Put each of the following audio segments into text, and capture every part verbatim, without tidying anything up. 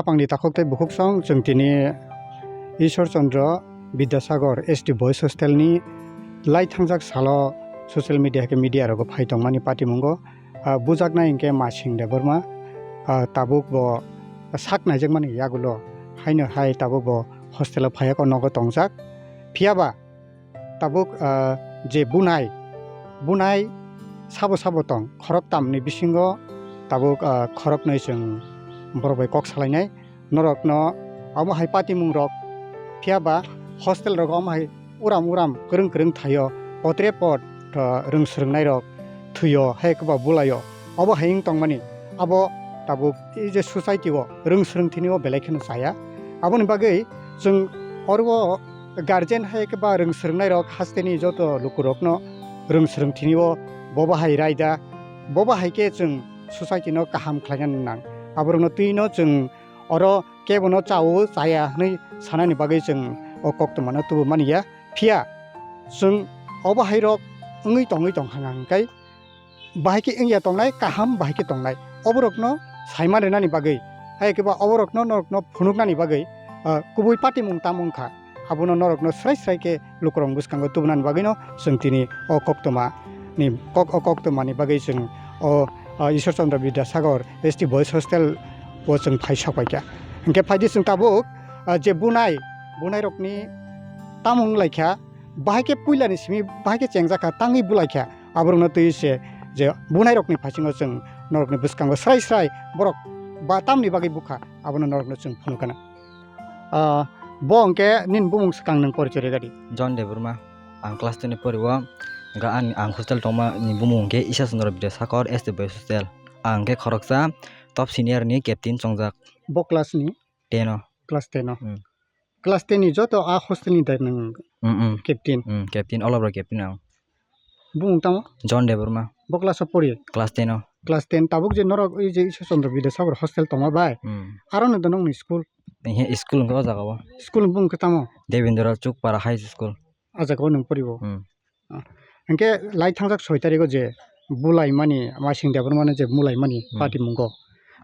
Apangni takhuk tei bukhuk song chwng tini Ishwar Chandra Bidyasagar S T Boys Hostel ni lai thangjak salo social media hai khe media rogo phai tongmani patimungo, ah, bujaknai hinkhe Masing Debbarma, ah, tabuk bo sak naijakmani yagulo haino hai tabuk bo hostel o phaiya kok nogo tongjak. Phiyaba tabuk, ah, je bunai, bunai sabo sabo tong, khoroktamni bisingo tabuk, ah, khoroknwi chwng borok bai kok salainai. Norokno omo hai patimungrok, phiyaba hostel rogo omo hai uram uram kwrwng kwrwng thaio, potre pot, ah, rwng swrwngnairok thwio, hai kwba bulaio. Obo hai wng tongmani, abo tabuk ei je society o rwng swrwng thini o belai kheno chaya. Aboni bagwi chwng oro guardian hai khe ba rwng swrwngnairok hasteni joto lukurokno rwng swrwng thini o bobo hai raida, bobo hai khe chwng society no kaham khlaina nang. Aborokno twino chwng oro kebono chao chaya hwnwi sanani bagwi chwng o koktwmano tubumani ya. Phiya chwng obo hairok wngwi tongwi tongkha hwnkhai, bahai khe wngya tongnai, kaham bahai khe tongnai, oborokno saiman rwnani bagwi, hai khe ba oborokno norokno phunuknani bagwi, ah, kubui patimung tamo wngkha, abono norokno srai srai khe lukurok bwskango tubunani bagwino chwng tini o koktwma ni kok, o koktwmani bagwi chwng o, ah, Ishwar Chandra Bidyasagar S T Boys Hostel o chwng phai sok paikha. Hinkhe phaidi chwng tabuk, ah, je bunai, bunairokni tamo wnglaikha, bahai khe puilani simi bahai khe chengjakha, tangwi bulaikha. Aborokno twi se je bunairokni phasingo chwng norokni bwskango srai srai borok ba tamni bagwi bukha, abono norokno chwng phunukana. Ah, bo hwnkhe nini bumung swkang nwng porichoi rwgadi. John Debbarma, ang class ten ni pori o, hwnkhe ani, ang hostel tongma ni bumung hwnkhe Ishwar Chandra Bidyasagar S T Boys Hostel. Ang hwnkhe khoroksa top senior ni captain chongjak. Bo class ni? Ten o. Class ten o. Hmm. Class ten ni joto a hostel ni dai nwng. Hmm, hmm. Captain. Hmm, captain, all over captain ang. Bumung tamo? John Debbarma. Bo class o pori? Class ten o. Class ten, tabuk je norok ei je Ishwar Chandra Bidyasagar hostel tongma bai. Hmm. Aro no do nokni school? Ehe, school wngkha o jaga o. School ni bumung khe tamo? Devendra Chukpara High School. A jaga o nwng pori o. Hmm. Ah. Hinkhe lai thangjak soi tarikh o je bulaimani, Masing Debbarma no je bulaimani Hmm. patimungo.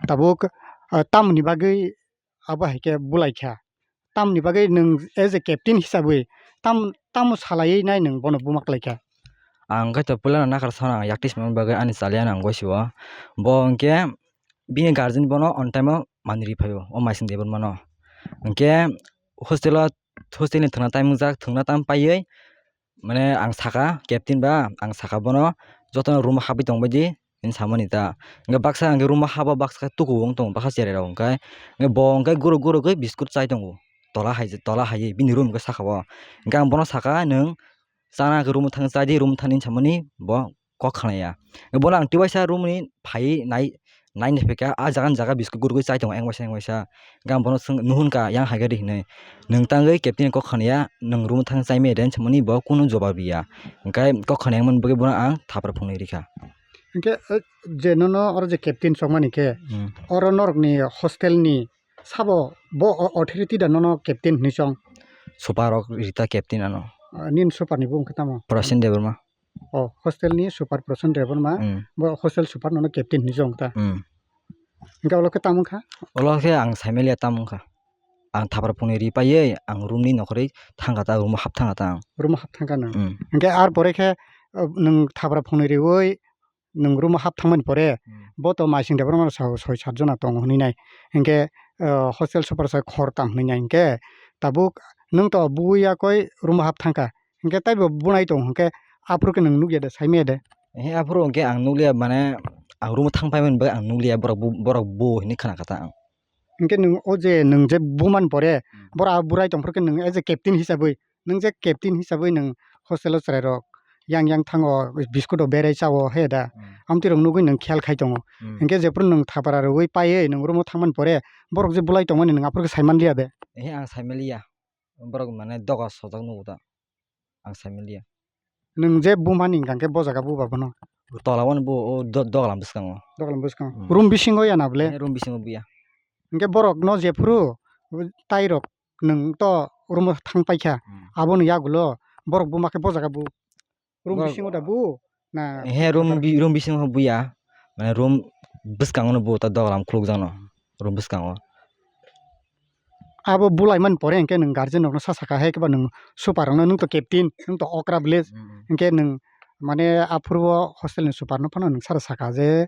Tabuk, ah, tamoni bagwi abo hai khe bulaikha. Tamoni bagwi nwng as a captain hisabwi tam, tamo salaiwi nai nwng bono buma klaikha? Ang khe to puila no nakarsa no, ang yakti swnamna bagwi ani chaliya no ang gosi o. Bo hwnkhe bini guardian bono on time o manwi ri phaio, o Masing Debbarma no. Hwnkhe hostel o, hostel ni thwngna time wngjak, thwngna time paiwi, mane ang saka captain ba, ang saka bono jotono room o habwi tongbai di, hwnwi samani ta. Hwnkhe baksa hwnkhe room o habo, baksa khe tukuo wng tongo, baksa cherai rok hwnkhe. Hwnkhe bo hwnkhe guruk guruk gwi biscuit chai tongo, tola hai, tola haiwi bini room hwnkhe saka o. Hwnkhe ang bono saka, "Nwng chana hwnkhe room o thang chai di, room o thang," hwnwi samani bo kok khnaya. Hwnkhe bono ang twibaisa room ni phaiwi nai, naina phaikha, ah jaga ni jaga biscuit guruk gwi chai tongo, eng waisa eng waisa. Hwnkhe ang bono swng-, nuhun kha, yang hai khe di hinwi. Nwng tangwi captain kok khnaya, nwng room o thang chai maya de hinwi samani bo kunu jobab riya. Hwnkhe kok khnaya wngmani bagwi bono ang thapra phunwi rikha. Hwnkhe, eh, je nono oro je captain chongmani khe, Hmm. oro norokni hostel ni sabo bo o-, authority da nono captain hinwi chong? Super rok rita captain ano. Ah, nini super ni bumung khe tamo? Prasen Debbarma. Oh, hostel ni super Prasen Debbarma. Hmm. Bo hostel super nono captain hinwi chong ta. Hmm. Hwnkhe ulo khe tamo wngkha? Ulo khe ang saimaliya tamo wngkha. Ang thapra phunwi ri paiwi ang room ni nokhorwi thangkha ta, room o hap thangkha ta ang. Room o hap thangkha nwng? Hmm. Hwnkhe ar pore khe, uh, nwng thapra phunwi riwi nwng room o hap thangmani pore, Hmm. bo to Masing Debbarma sa soi sat jona tongo hwnwi nai. Hwnkhe, uh, hostel super sa khortam hwnwi nai. Hwnkhe tabuk nwng to bui yakoi room o hap thangkha. Hwnkhe taibo bunai tong hwnkhe aphuru khe nwng nukya de, saimaya de? He, aphuru hwnkhe ang nukliya, mane ang room o thang paimani bagwi ang nukliya, borok bu-, borok bu hinwi khna kha ta ang. Hwnkhe nwng o je nwng je bumani pore, Hmm. borok a burai tongphuru khe nwng as a captain hisabwi, nwng je captain hisabwi nwng hostel o chwrai rok yang yang thango, biscuit rok berai chao he da. Hmm. Amtwi rok nugwi nwng khel khai tongo. Hmm. Hwnkhe jephuru nwng thapra rwui paiwi nwng room o thangmani pore, borok je bulai tongmani nwng aphuru khe saimanliya de? He, ang saimaliya. Borok mane doga sojak nugo ta. Ang saimaliya. Nwng je bumani hwnkha khe bo jaga buba bono? Tola o bo, o do-, doglam bwskango. Doglam bwskango. Hmm. Room bisingo ya na bole? Eh, room bisingo buya. Hwnkhe borok no jephuru tai rok nwng to room o thang paikha. Hmm. Aboni yagulo borok buma khe bo jaga bu? Room Borok bisingo da bu? Na He, room bi-, room bisingo buya. Mane room bwskango no bu ta doglam khulukjakno. Room bwskango. abo bulai man pore hwnkhe nwng guardian rokno sa saka hai khe ba nwng super rokno, nwng to captain, nwng to okra village, Mm. hwnkhe nwng mane aphuru o hostel ni super no phano nwng sara saka je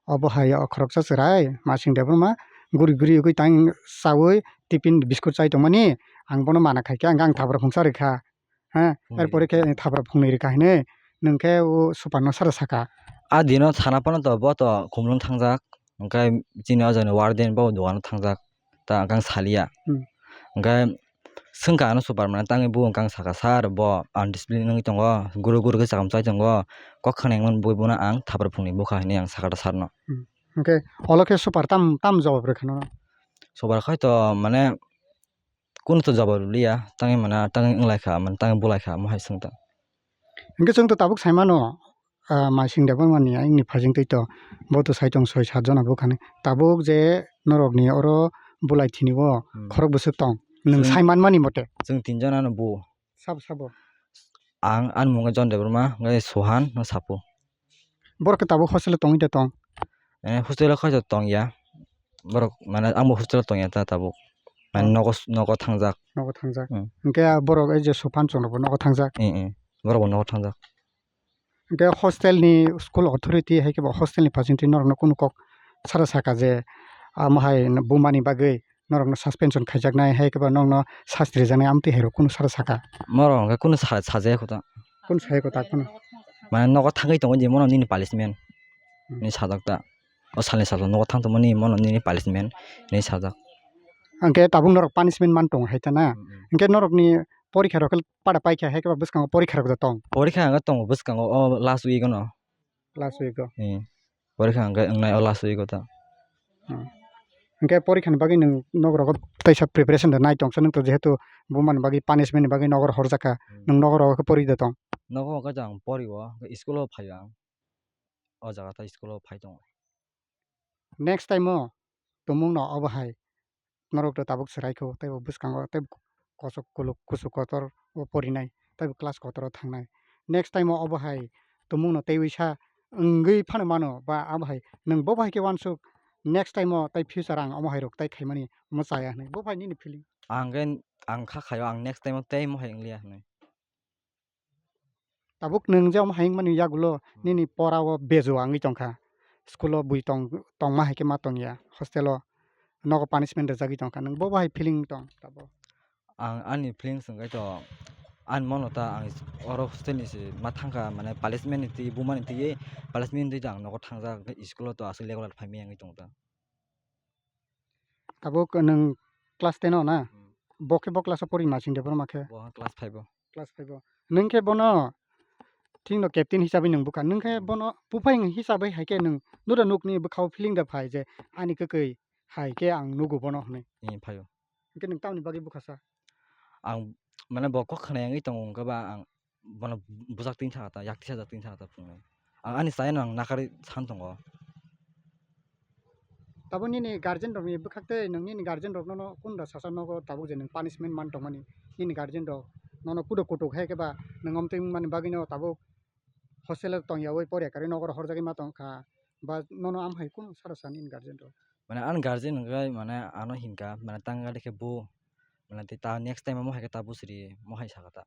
obo hai o khoroksa chwrai Masing Debbarma guri guri ugui tang chaui tiffin biscuit chai tongmani, ang bono mana khai khe ang, ang thapra phungsa rwkha. Ha, Hmm. Erpore khe thapra phungnwi rwkha hinwi nwng khe o super no sara saka. A dino thana phano to bo to Khumlwng thangjak, hwnkhe chini o jaga ni warden bo dogano thangjak, ta ang khe ang saliya. Hmm. Hwnkhe swngkha ano super mane tangwi bo hwnkhe ang saka, "Sir, bo undiscipline wngwi tongo, guru guru khe chakam chai tongo, kok khna himani bo, bono ang thapra phungnwi bukha," hinwi ang saka ta sir no. Hmm. Hwnkhe olo khe super tam, tam jawab rwkha nono? Super khai to mane Kunu to jawab rwliya, tangwi mane, tangwi wnglaikha, mane, tangwi bulaikha, omo hai swngtang. Hwnkhe chwng to tabuk sai mano, ah, Masing Debbarma ni ayang ni phajing twi to, bo to sai tong soi sat jona bwkhani. Tabuk je norok ni oro bulai thini o Hmm. khorok bwswk tong, nwng Chwng sai man mani mote. Chwng tin jona no bu. Sabo, sabo. Ang, ani mung khe John Debbarma, hwnkhe Sohan no sapo. Borok khe tabuk hostel o tongwi de tong? Eh, hostel o khaisa tongya. Borok, mane, ang bo hostel o tongya ta tabuk. Mane, Oh. nogo, nogo thangjak. Nogo thangjak. Hmm. Hwnkhe borok ei je Sohan chwng rok bo nogo thangjak. Eh, eh. Borok bo nogo thangjak. Hwnkhe hostel ni school authority hai khe bo hostel ni phajing twi norok no kunu kok sara saka je, amo hai buma ni bagwi norokno suspension khaijaknai, hai khe ba nokno sasti rijaknai, amtwi hai rok kunu sara saka? Morok hwnkhe kunu sa-, sajaya kho ta. Kunu saya kho ta kunu? Mane nogo thangwi tongo je mono nini punishment Hmm. hinwi sajak ta. O salni salo nogo thang tongmani mono nini punishment hinwi sajak. Hwnkhe tabuk norok punishment man tongo hai ta na? Hmm, hmm. Hwnkhe norokni porikha rok khe pada paikha hai khe ba bwskango porikha rok da tong? Porikha hwnkhe tongo bwskango o last week o no. Last week o. Hmm. Porikha hwnkhe wngnai o last week o ta. Hmm. Hwnkhe porikha ni bagwi nwng nok rogo teisa preparation da nai tongsa nwng to, jehetu buma ni bagwi punishment ni bagwi nogo horjak kha. Hmm. Nwng nogo rogo khe pori da tong? Nogo hwnkhe to ang pori o, hwnkhe school o phai o ang. O jaga ta school o phai tongo. Next time o tumung no obo hai norok to tabuk chwrai kho, tei bo bwskango tei kosok kuluk kuchuk kotor o porinai, tei bo class kotor o thangnai. Next time o obo hai tumung no teiwi sa wngwi phano mano, ba abo hai nwng bo bai khe uansuk next time o tei future ang omo hai rok tei khaimani omo chaya hinwi bo bai nini feeling? Ang khe, ang kha khaio, ang next time o tei omo hai wngliya hinwi. Tabuk nwng je omo hai wngmani yagulo Hmm. nini pora o bejo wngwi tongkha, school o bui tong, tongma hai khe ma tongya, hostel o nogo punishment rwjagwi tongkha, nwng bo bahai feeling tong tabuk? Ang ani feelings hwnkhe to, ani mono ta ang oro hostel ni se ma thangkha, mane punishment ni twi, buma ni twi, punishment ni twi to ang nogo thangjak, hwnkhe school o to aswk regular phaimaya wngwi tongo ta. Tabuk nwng class ten o na? Hmm. Bo khe bo class o pori Masing Debbarma khe? Bo class five o. Class five o. Nwng khe bono thik no captain hisabai nwng bukha. Nwng khe Hmm. bono buphai hisabai hai khe nwng nura nukni bwkha o feeling da phai je ani kwkwi hai khe ang nugo bono hinwi. Hmm, phai o. Hwnkhe nwng tamoni bagwi bukha sa? Ang mane bo kok khna wngwi tongo hwnkhe ba ang bono bwsajak twi thangkha ta, yak tisa jak twi thangkha ta phunuknwi. Ang ani chayano ang nakarwi san tongo. Tabuk nini guardian rokni bwkhak tei nwng nini guardian rokno no kunu da sasa nogo tabuk je nwng punishment man tongmani, nini guardian rok nono kudo kutuk hai khe ba nwng omtwi wngmani bagwino tabuk hostel o tongyaui porya karwi nogo rw horjagwi ma tongkha, ba nono am hai kunu sara sa nini guardian rok? Mane ani guardian hwnkhe mane ano hinkha, mane tang khe bo mane tei ta next time o mo hai khe ta bwswri mo hai sakha ta.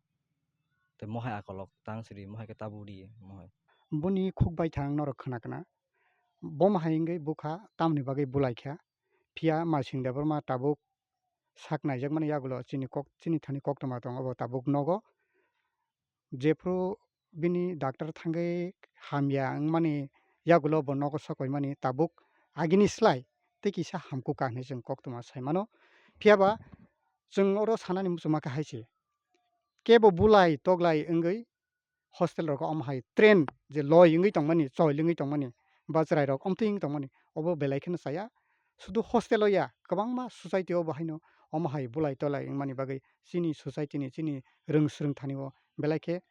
Tei mo hai akolok tang sri, mo hai khe tabuk ri, mo hai. Boni khuk bai thang norok khna khna. Bo mo hai wngwi bukha tamni bagwi bulai kha. Phiya Masing Debbarma tabuk sak naijakmani yagulo chini kok, chini thani koktwma tongo, bo tabuk nogo. Jephru bini doctor thangwi hamya wngmani yagulo bo nogo sokoimani tabuk agini slai tei kisa hamkuk ka hinwi chwng koktwma sai mano. Phiya ba chwng oro sanani muchungma khe hai se, kebo bulai toglai wngwi hostel rogo omo hai train je loi wngwi tongmani, choi wngwi tongmani, ba chwrai rok omtwi wngwi tongmani, obo belai kheno chaya. Sudu hostel o ya, kwbangma society o bo haino omo hai bulai tolai wngmani bagwi chini society ni, chini rwng swrwng thani o belai khe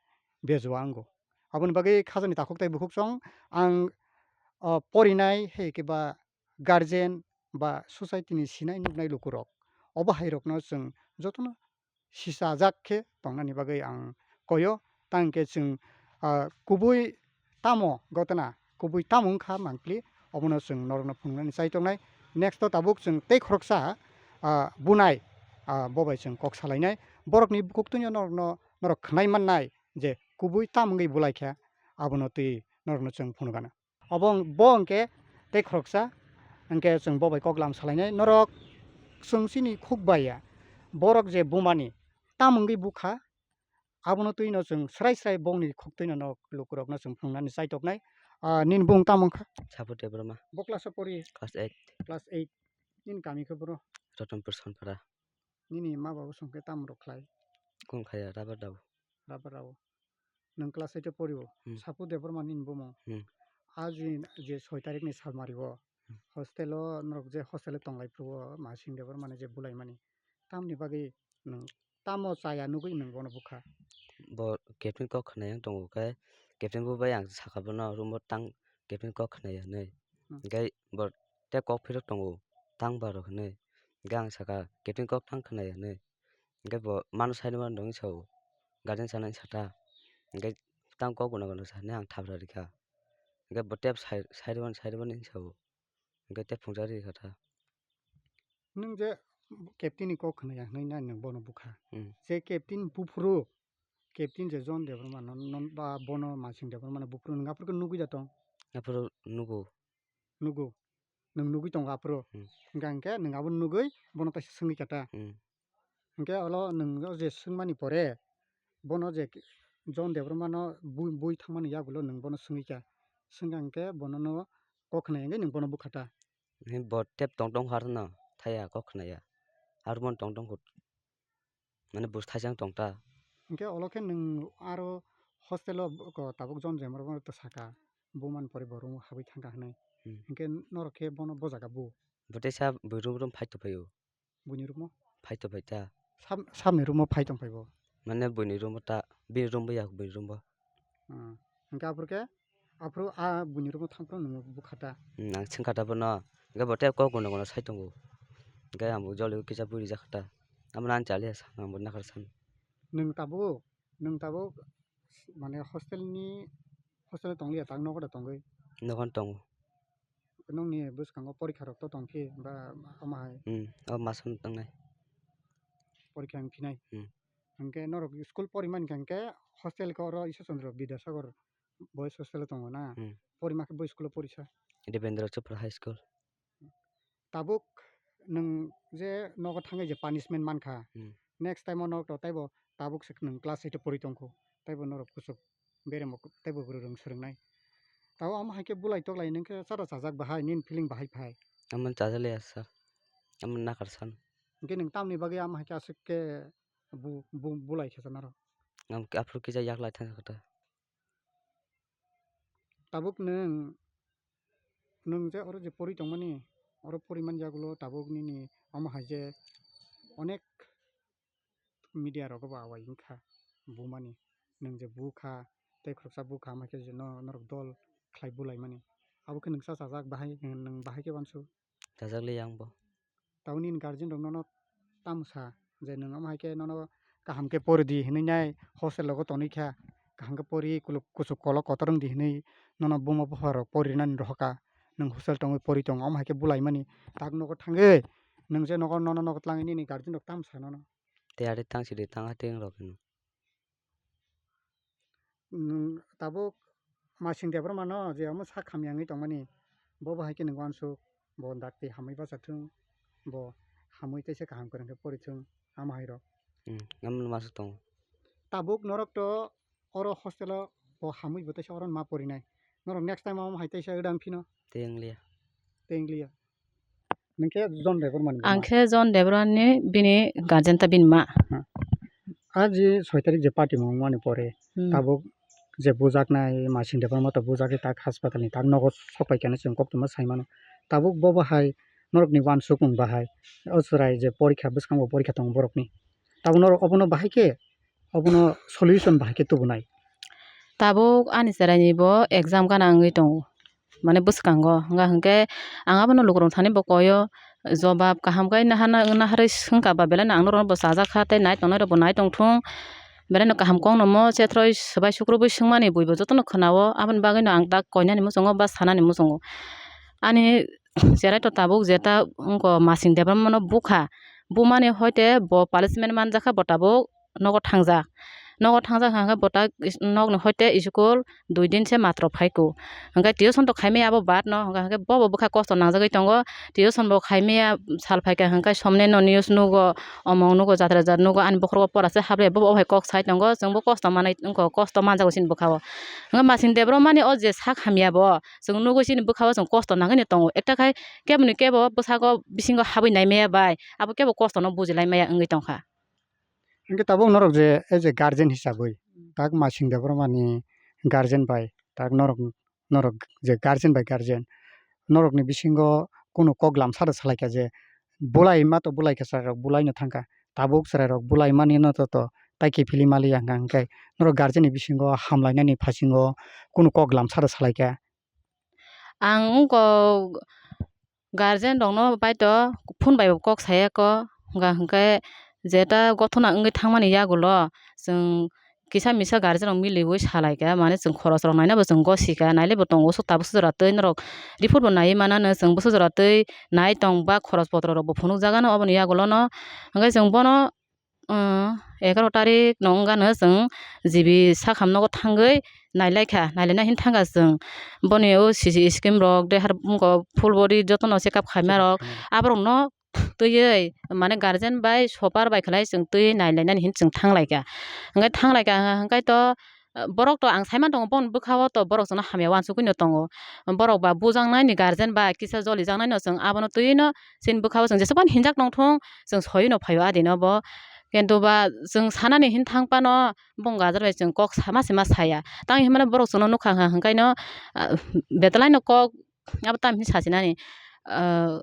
bejua wngo. Aboni bagwi khajani takhuk tei bukhuk chwng ang, o, porinai hai khe ba guardian ba society ni sinai nuknai lukurok, obo hai rokno chwng jotono sichajak khe tongnani bagwi ang koyo. Tang khe chwng, ah, kubui tamo gotona, kubui tamo wngkha mangpili, obono chwng norokno phunuknani chai tongnai. Next o tabuk chwng tei khoroksa, ah, bunai, ah, bo bai chwng kok salainai. Borokni bukhuk twino norokno, norok khwnai mannai je kubui tam wngwi bulai kha, abono twi norokno chwng phunukgana. Obo wng-, bo hwnkhe tei khoroksa, hwnkhe chwng bo bai kok lam salainai. Norok chwng chini khuk bai ya, borok je bumani tam wngwi bukha, abono twino chwng srai srai bongni khuk twino norok lukurokno chwng phunuknani chaitoknai. Ah, nini bung tamo wngkha? Sabu Debbarma. Bo class o pori? Class eight. Class eight. Nini kami khe boro? Ratanpur Sonpara. Nini ma babu song khe tamo rok khlai? Kung khaya, rubber dao. Rubber dao. Nwng class eight o pori o? Hmm. Sabu Debbarma nini bumung? Hmm. A juni je soi tarik ni salmari o, hmm, hostel o norok je hostel o tonglai phuru o Masing Debbarma ni je bulai mani, tamni bagwi nwng tamo chaya nugwi nwng bono bukha? Bo captain kok khwnai wng tongo khe, captain bo bai ang sakha bono room o tang, captain kok khwnai ya hinwi. Hmm. Hwnkhe bo tei kok phirok tongo, tang ba rok hinwi. Hwnkhe ang sakha, captain kok tang khwnai ya hinwi. Hwnkhe bo mano side mano dongwi sao, guardian sana wngsa ta. Hwnkhe tang kok guna guna sa hinwi ang thapra rikha. Hwnkhe bo tei side, side mano, side mano wngwi sao. Hwnkhe tei phungjak rikha ta. Nwng je captain ni kok khwnai ya hinwi nai nwng bono bukha. Hmm. Je captain buphuru, captain je John Debbarma no, no, ba bono Masing Debbarma no buphuru nwng aphuru khe nugwi da tong? Aphuru nugo. Nugo. Nwng nugwi tongo aphuru. Hmm. Hwnkha hwnkhe nwng abono nugwi bono taisa swngwi kha ta? Hmm. Hwnkhe olo nwng o je swngmani pore, bono je John Debbarma no bui, bui thangmani yagulo nwng bono swngwi kha. Swngkha hwnkhe bono no kok khwnai hwnkhe nwng bono bukha ta? He bo tep tong tong harno thaya kok khwnaya. Aro bono tong tong kho. Mane bus thaisang tong ta. Hwnkhe olo khe nwng aro hostel o bo-, ko tabuk John Debbarma no to saka, bo man pore bo room o habwi thangkha hinwi. Hmm. Hwnkhe norok khe bono bo jaga bu? Bo teisa bui room room phai tongphaio. Buini room o? Phai tongphai ta. Sab-, sabni room o phai tongphai bo? Mane buini room o ta, bini room bo ya buini room bo. Hmm. Hwnkhe aphuru khe, aphuru a buini room o thang phuru nwng bukha ta? Hmm, ang swngkha ta bono. Hwnkhe bo tei kok guna guna sai tongo. Hwnkhe ang bo joli o kisa bui rijak kha ta. Amo nang chaliya sa, ang bo nakhar san. Nwng tabuk, nwng tabuk, mane hostel ni, hostel o tongliya tak nogo da tongwi? Nogo no tongo. Nokni bwskango porikha rok to tongphi ba omo hai? Hmm, o masam tongnai. Porikha wng phinai? Hmm. Hwnkhe norok school porimani hwnkhe hostel khe oro Ishwar Chandra Bidyasagar Boys Hostel o tongo na? Hmm. Porima khe bo school o porisa? Devendra Chopra High School. Tabuk nwng je nogo thangwi je punishment mankha, hmm, next time o norok to taibo tabuk se nwng class eight o pori tongkho, taibo norok kuchuk beremo taibo bwrwi rwng swrwngnai. Tabo amo hai khe bulai toklai nwng khe chara chajak bahai, nini feeling bahai phai? Amo chajakliya sir, amo nakhar san. Hwnkhe nwng tamni bagwi amo hai khe aswk khe bu-, bu-, bulai khe sa norok? Amo khe aphuru kisa yaklai thangkha ta. Tabuk nwng, nwng je oro je pori tongmani, oro porimani yagulo tabuk nini omo hai je onek media rogo bo awai wngkha bumani. Nwng je bukha, tei khoroksa bukha, omo hai khe je no-, norok dol khlai bulaimani. Abo khe nwng cha chajak bahai, nwng bahai khe uansuk. Chajakliya ang bo. Tabuk nini guardian rok nono tamo sa je nwng omo hai khe nono kaham khe pori di hinwi nai hostel rogo tonwi kha, kaham khe pori kuluk kuchuk kolok kotor wng di hinwi nono buma bupha rok pori rwnani rohor kha, nwng hostel tongwi pori tongo omo hai khe bulai mani tak nogo thangwi nwng je nogo nono nogo twlangwi nini guardian rok tamo sa nono? Tei ari tang sidi tang ha tei wng rok hinwi. Nwng tabuk Masing Debbarma no je omo sak hamya wngwi tongmani, bo bo hai khe nwng uansuk, bo dakti hamwi bachathung, bo hamwi teisa kaham kwrwng khe porithung, amo hai rok. Hmm, omo no masuk tongo. Tabuk norok to oro hostel o bo hamwi bo teisa oro ma porinai. Norok next time omo hai teisa wdang phino. Tei wngliya. Tei wngliya. Nwng khe John Debbarma ni buma? Ang khe John Debbarma ni bini guardian ta bini ma. Ha. A je soi tarik je party mung mani pore, hmm, tabuk je bujaknai Masing Debbarma to bujak khe tak hospital ni tak nogo sok pai khe chwng koktwma sai mano. Tabuk bo bahai norok ni uansukmung bahai o chwrai je porikha bwskango porikha tongo borok ni. Tabuk norok obono bahai khe, obono solution bahai khe tubunai. Tabuk ani chwrai ni bo exam gana wngwi tongo. Mane bwskango, wngkha hwnkhe ang abono lukurok thani bo koi o, jobab kaham khe nahana, naharwi swngkha ba, belai no ang norokno bo chajak kha tei nai tongnai rok bo nai tongthung, belai no kaham kok no mo chethroi swbai sukrubwi swngmani buibo jotono khwnao, aboni bagwi no ang tak koinani muchungo ba sanani muchungo. Ani cherai to tabuk jeta wngkha Masing Debbarma no bukha, bumani hoite bo punishment manjakha, bo tabuk nogo thangjak. Nogo thangjak hwnkhe bo tak is-, nokni hoite school dui din se matro phaikho. Hwnkhe tuition to khaimaya abo baad no, hwnkhe, hwnkhe bobo bwkha kosto nangjagwi tongo. Tuition bo khaimaya sal phaikha hwnkhe somni no news nugo, omong nugo, jatra jat nugo, ani bokhorok bo pora se hablai, bobo hai kok sai tongo, chwngbo kosto manwi wngkha, kosto manjago chini bwkha o. Hwnkhe Masing Debbarma ni o je sak hamya bo, chwng nugwi chini bwkha o chwng kosto nangwi no tongo. Ekta khai keboni kebo bwsago bisingo habwi naimaya bai, abo kebo kosto no bujilaimaya wngwi tongkha. Hwnkhe tabuk norok je, e je guardian hisabwi, tak Masing Debbarma ni guardian bai, tak norok, norok je guardian bai guardian, norokni bisingo kunu kok lamsa rw salaikha je, bulai ma to bulaikha chwrairok, bulaino thangkha, tabuk chwrairok bulai mani no to, to tai kiphilwi maliya hwnkha hwnkhe norok guardian ni bisingo hamlainani phasingo kunu kok lamsa rw salaikha. Ang wngkha guardian rokno bai to phone bai bo kok saya kho, hwnkha hwnkhe jeta gothona wngwi thangmani yagulo chwng kisa misa guardian rok miliwi salaikha, mane chwng khoros rok naina bo chwng gosika, nailai bo tongo, sok tabuk sujora twi norok report bo naiwi manano, chwng bo sujora twi nai tong ba khoros potro rok bo phunukjagano oboni yagulono, hwnkhe chwng bono, Umm, egaroh tarik no wngkha no chwng G B sakham nogo thangwi nailaikha, nailaina hin thangkha chwng. Boni o C C scheme rok, de har wngkha full body jotono check up khaima rok, aborokno twiwi mane guardian bai super bai khlai chwng twiwi nailainani hin chwng thanglaikha. Hwnkhe thanglaikha hwnkhe to, borok to ang saiman tongo, boni bwkha o to borok chwngno hamya uansukgwi no tongo. Borok ba bujaknai ni guardian ba kisa jolijaknai no chwng abono twiwi no chini bwkha o chwng jesebani hinjak tongthung chwng soiwi no phaio adino bo. Kintu ba chwng sanani hin thang phano bong gajar bai chwng kok sama se ma saya. Tamo hinmano borok chwngno nukha hwnkha hwnkhaino, ah, betalaino kok abo tamo hin sachinani, ah,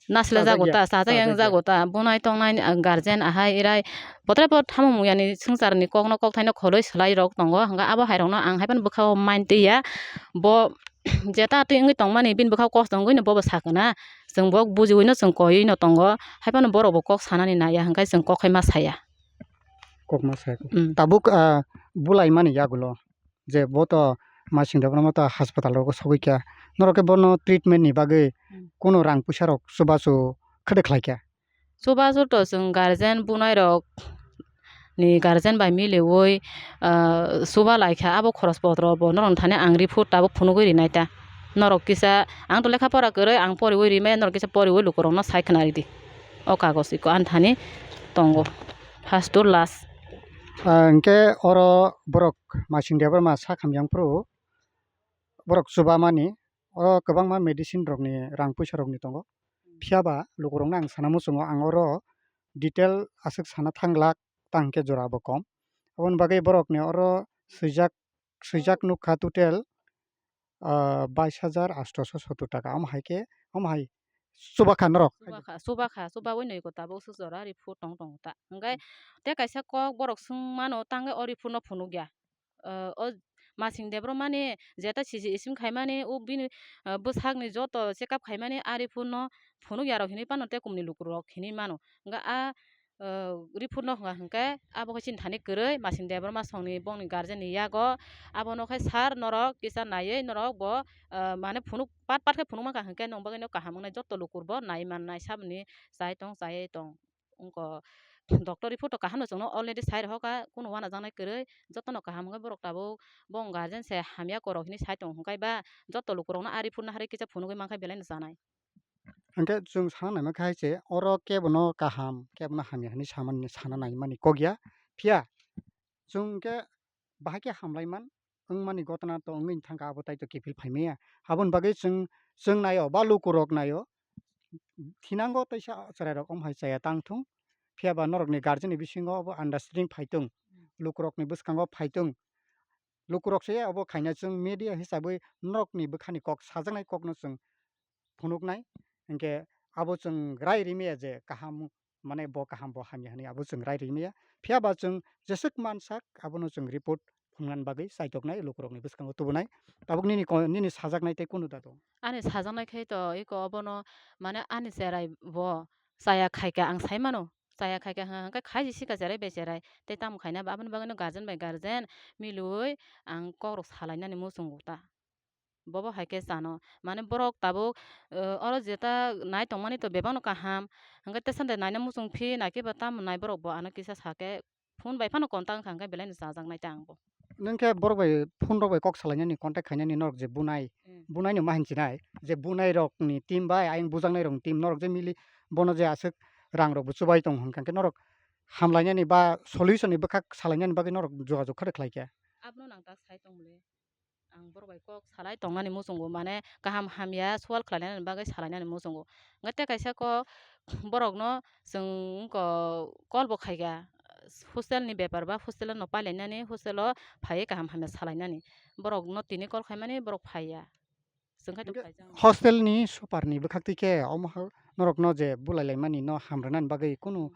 nasle jago ta, sajak yang jago ta, bunai tongnai, ah, guardian ahai erai botre bo tamo muyani swngcharni kokno kokthaino kholoi swlai rok tongo. Hwnkha abo hai rokno ang hai phano bwkha o mind twiya. Bo jeta twi wngwi tongmani bini bwkha o kosto wngwino bobo sakna. Chwng bo bujiwino chwng koiwino tongo, hai phano borok bo kok sanani naiya, hwnkhe chwng kok hai ma saya. Kok ma saya. Mm. Tabuk, ah, bulaimani yagulo je bo to Masing Debbarma to hospital rogo sogwi kha, norok khe bono treatment ni bagwi, mm, kuno rang puisa rok chubachu khede khlai kha? Chubachu to chwng guardian bunai rok ni guardian bai miliwi, ah, chuba lai kha, abo khoros potro bo norok thani ang report tabuk phunugwi rinai ta. Norok kisa, ang to lekha pora kwrwi, ang poriwi rimaya, norok kisa poriwi lukurokno sai khna ridi. O kagoj iko ani thani tongo, first to last. Ah, hwnkhe oro borok Masing Debbarma sak hamya wngphuru borok chubamani, oro kwbangma medicine rokni rang puisa rokni tongo. Phiya ba lukurokno ang sana muchungo, ang oro detail aswk sana thang glak, tang khe jora bo kom. Aboni bagwi borokni oro swijak, swijak nukha total, ah, bais hajar astoso sottor taka. Omo hai khe, omo hai chuba kha norok. Chuba kha, chuba kha, chubawi nwi ko tabuk swk jora report tong tong ta. Hwnkhe tei kaisa kok borok swng mano, tangwi o report no phunukya. Ah, o Masing Debbarma ni jeta C C scheme khaimani, o bini, ah, bwsakni joto check up khaimani, a report no phunukya rok hinwi phano tei kumni lukurok hinwi mano. Hwnkhe a, ah, report no hwnka hwnkhe abo khe chini thani kwrwi Masing Debbarma songni bongni guardian ni yago. Abono khe sir norok kisa naiwi norok bo, ah, mane phunuk pat pat khe phunuk mankha hwnkhe nwng bagwino kaham wngnai, joto lukur bo nai mannai, saboni chai tong chaiwi tong. Wngkha doctor report to kaham no chwngno already sai rohorkha, kunu uanajaknai kwrwi jotono kaham wngwi borok tabuk bong guardian se hamya korok hinwi sai tongo, hwnkhe ba joto lukurokno a report no harwi kisa phunugwi mankha belai no chanai. Hwnkhe chwng sana naima khe hai se oro kebono kaham kebono hamya hinwi samani sana naimani kok ya, phiya chwng khe bahai khe hamlaiman wngmani gotona to wngwi thangkha, abo tai to kiphil phaimaya. Aboni bagwi chwng, chwng naio ba lukurok naio, thinango teisa chwrairok omo hai chaya tang thung, phiya ba norokni guardian ni bisingo obo understanding phai thung, lukurokni bwskango phai thung. Lukurok se obo khaina chwng media hisabwi norokni bwkhani kok sajaknai kokno chwng phunuknai, hinkhe abo chwng rai rimaya je kaham, mane bo kaham bo hamya hinwi abo chwng rai rimaya. Phiya ba chwng jeswk mansak abono chwng report phunuknani bagwi chaitoknai, lukurokni bwskango tubunai. Tabuk nini ko-, nini sajaknai tei kunu da tong? Ani sajaknai khe to eko obono, mane ani cherai bo chaya khaika ang sai mano. Chaya khaika hwnkha hwnkhe khai si sika cherai bai cherai. Tei tamo khaina ba aboni bagwino guardian bai guardian milwi ang kokrok salainani muchungo ta. Bobo hai khe chano. Mane borok tabuk, eh, oro jeta nai tongmani to bebakno kaham. Hwnkhe teisa de naina muchung phi naikhe ba tamo nai borok bo ano kisa sakhe phone bai phano contact wngkha hwnkhe belai no chajaknai ta ang bo. Nwng khe borok bai phone rok bai kok salainani contact khainani norok je bunai, Hmm. Bunai no ma hinchinai je bunai rokni team bai ayang bujaknai rokni team norok je mili bono je aswk rang rok bo chubai tong hwnkha khe norok hamlainani ba solution ni bwkhak salainani bagwi norok jogajog kha de khlai khe. Abono nang tak sai tong le. Ang borok bai kok salai tongnani muchungo, mane kaham hamya sual khlainani bagwi salainani muchungo. Hwnkhe tei kaisa kok borokno chwng wngkha call bo khaikha, hostel ni bepar ba hostel no pailainani, hostel o phaiwi kaham hamya salainani. Borokno tini call khaimani borok phaiya. Chwng khai to Hwnkhe phaijak. Hostel ni super ni bwkhak twi khe omo ha-, norokno je bulai laimani no hamrwnani bagwi kunu,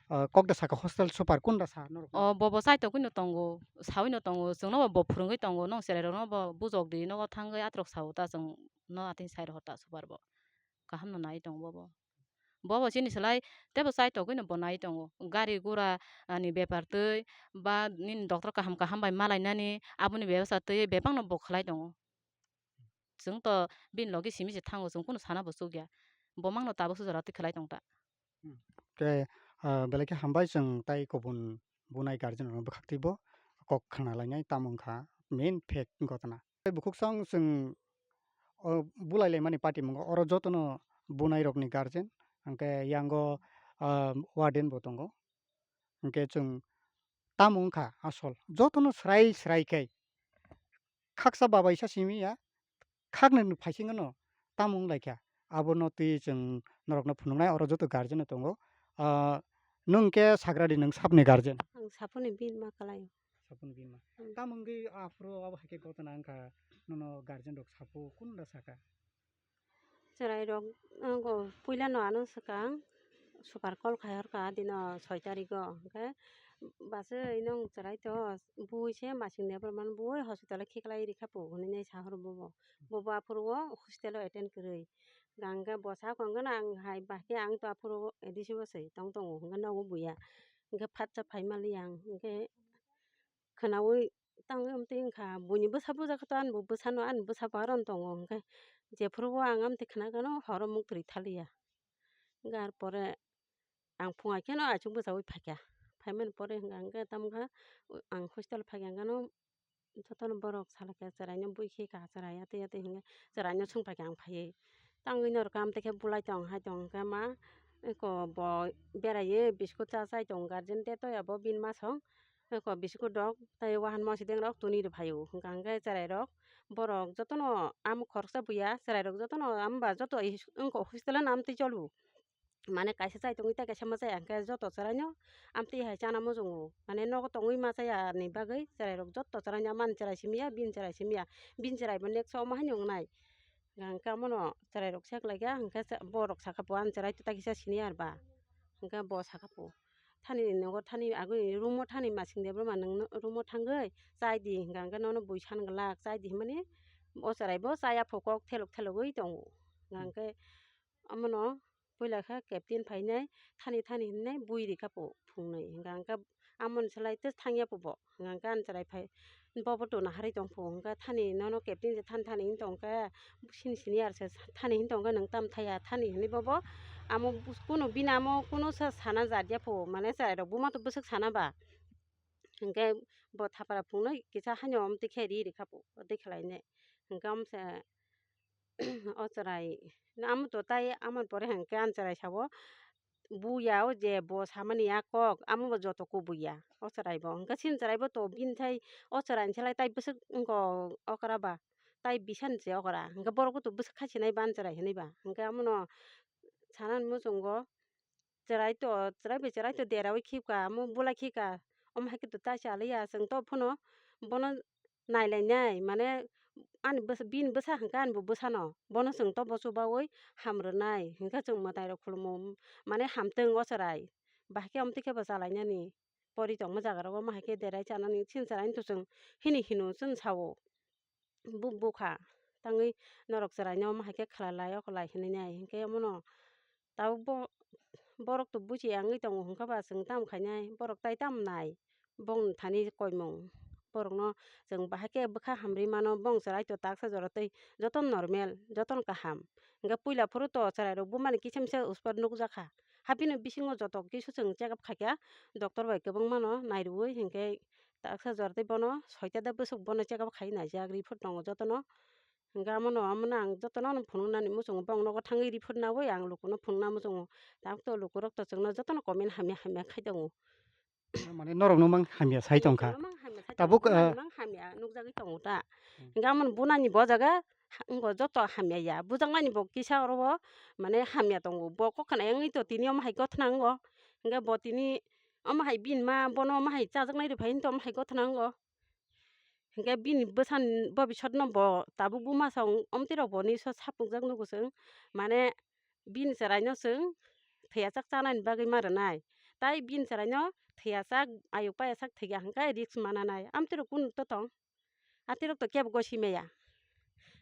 Hmm. ah, kok da saka hostel super kun da sa norok? O, bo bo chai togwi no tongo, sawi no tongo, chwngno bo, bo phwrwngwi tongo, nong cherai rokno bo bujok di, nogo thangwi atrok sao ta chwng no atini sai rohor ta super bo. Kaham no nai tongo bo bo. Bo bo chini slai tebo chai togwi no bo nai tongo. Gari gura ani bepar twi ba nini doctor kaham kaham bai malainani aboni bebasa twi bebak no bo khlai tongo. Chwng to bini logi simi se thango, chwng kunu sana bo chukya. Bo mangno tabuk se jora twi khlai tong ta. Hmm. Khe, ah, belai khe hambai, chwng tai kubun bunai guardian rokno bwkhak twi bo kok khna lainai, tamo wngkha main fact gotna. Tei bukhuk song chwng o bulai laimani party mungo, oro jotono bunai rokni guardian, hwnkhe yango, ah, warden bo tongo. Hwnkhe chwng tamo wngkha asol, jotono srai srai khe khaksa babaisa simi ya, khaknwi phaisingno tamo wnglaikha. Abono twi chwng norokno phunuknai, oro joto guardian no tongo. Ah, nwng khe sagra di, nwng sapni guardian? Ang sapuni bini ma kwlaio. Sapuni bini ma. Hmm. Tamo wngwi aphuru abo hai khe gotona wngkha, nono guardian rok sapo kunda saka? Chwrairok, nogo puilano ano swkang super call khai horkha, adino soi tarigo. Hwnkhe bachwi nong chwrai to bui se masing ni aphuru mani bui hospital o khiklai rikha po hwnwi nai sa horo bobo. Bobo aphuru o hostel o attend kwrwi. Hwnkhe bo sa khe hwnkhe no ang hai bahai khe ang to aphuru A D C o se tong tongo hwnkhe nogo buya. Hwnkhe phatsa phai maliya ang hwnkhe khwnaui tangwi amtwi wngkha, buini bwsa bujakha to ani bo bwsano, ani bwsa bo aro tongo, hwnkhe jephuru o ang amtwi khna gano horo muktwi thaliya. Hwnkhe ar pore ang phungai kheno aichuk bwchaui phaikha, phaimani pore hwnkha hwnkhe tamokha ang hostel phaikha hwnkhe no jotono borok salaikha chwraino bui khikha, chwrai atwi atwi hwnkhe chwraino swngpaikha ang phaiwi. Tangwi norokhe amtwi khe bulai tong hai tong hwnkhe ma eko bo beraiwi biskut cha chai tongo, guardian de toya bo bini masong. Eko biskut rok tei wahan mosideng rok tuni rw phaio, hwnkha hwnkhe chwrai rok borok jotono amo khoroksa buya, chwrai rok jotono amo ba joto wngkha hostel o no amtwi cholo. Mane kaisa chai tongwi tei kaisa ma chaya, hwnkhe joto chwraino amtwi hai chana muchungo, mane nogo tongwi ma chaya ni bagwi chwrai rok joto chwraino amani chwrai simi ya, bini chwrai simi ya, bini chwrai bo next o omo haino wngnai. Hwnkhe amono chwrai rok sak laikha, hwnkhe borok sakha bo ani chwrai to ta kisa senior ba, hwnkhe bo sakha bo. Thani nogo thani agwi room o thani masing de bwrwma nwng room o thangwi chai di hwnkha hwnkhe nono bui san glak chai di hinmani o chwrai bo chaya pho kok thelok thelogwi tongo. Hwnkha hwnkhe amono puila khe captain phainai thani thani hinwi bui rikha po phungnwi hwnkha hwnkhe amoni slai tei thangya po bo hwnkha hwnkhe ani chwrai phai. Bobo tuna harwi tong phu hwnkhe thani nono captain se thani thani hin tong khe sini sini ar se thani hin tong khe nwng tam thaya thani hinwi bobo amo kunu bini amo kunu sa sana jat ya phu mane chwrai rok buma to bwswk sana ba hwnkhe bo thapra phungnwi kisa haino amtwi khe ri rikha phu tei khlai ne hwnkhe amse o chwrai amo to tai amoni pore hwnkhe ani chwrai sao. Buya o je bo samani a kok, amo bo joto kubuya o chwrai bo. Hwnkhe chini chwrai bo to bini thai o chwrai ni slai tai bwswk wngkha okra ba, tai bisa ni se okra. Hwnkhe borok bo to bwswk khai sinai ba ani chwrai hinui ba. Hwnkhe amono sanani muchungo chwrai to, chwrai bai chwrai to deraui khibka, amo bulai khibka. Omo hai khe to tai cha liya, chwng to phano bono nailainai, mane ani bwsa, bini bwsa hwnkhe ani bo bwsano, bono chwng tobo chubaui ham rwnai, hwnkhe chwng mwtai rok khulumo, mane hamtwng o chwrai, bahai khe amtwi khe bo chalainani, pori tongma jaga rogo omo hai khe derai chanani, chini chwraino to chwng hini hino chwng sao, bu-, bukha tangwi norok chwraino omo hai khe khlai lai, o khlai hinui nai, hwnkhe omono tabuk bo borok to buchi yangwi tongo, hwnkhe ba chwng tamo khainai, borok tai tamo nai, bongni thani koimung. borokno chwng bahai khe bwkha hamrwi mano, bong chwrai to taksa jora tei jotono normal, jotono kaham. Hwnkhe puila phuru to chwrairok bumani kisa misa uspat nukjakha. Habini bisingo joto kisu chwng check up khaikha, doctor bai kwbangmano nairwui, hinkhe taksa jora tei bono soita da bwswk bono check up khai naijak, report tongo jotono. Hwnkhe amono, amono ang jotono phunuknani muchungo, bong nogo thangwi report naui ang lukuno phunukna muchungo. Tabuk to lukurok to chwngno jotono comment hamya hamya khai tongo. Mane norokno mang hamya sai tongkha. Lukuno mang hamya sai tabuk, tongo, ah, bunani mang hamya nukjagwi tongo ta. Hmm. Hwnkhe amono bunani bo jaga ha-, wngkha joto hamya ya. Bujaknani bo kisa oro o mane hamya tongo. Bo kok khna wngwi to tini omo hai gothna wngo. Hwnkhe bo tini omo hai bini ma bono omo hai chajaknai rw phai hinto omo hai gothna wngo. Hwnkhe bini bwsani bobisotno bo tabuk buma song omtwi rok bo niso sapukjak nugo chwng. Mane bini chwraino chwng thwiyasak chanani bagwi ma rwnai. Tai bini chwraino thwiyasak ayuk paiyasak thwikya hwnkhe risk mananai. Amtwi rok kunu to tong. Amtwi rok to kebo gosi maya.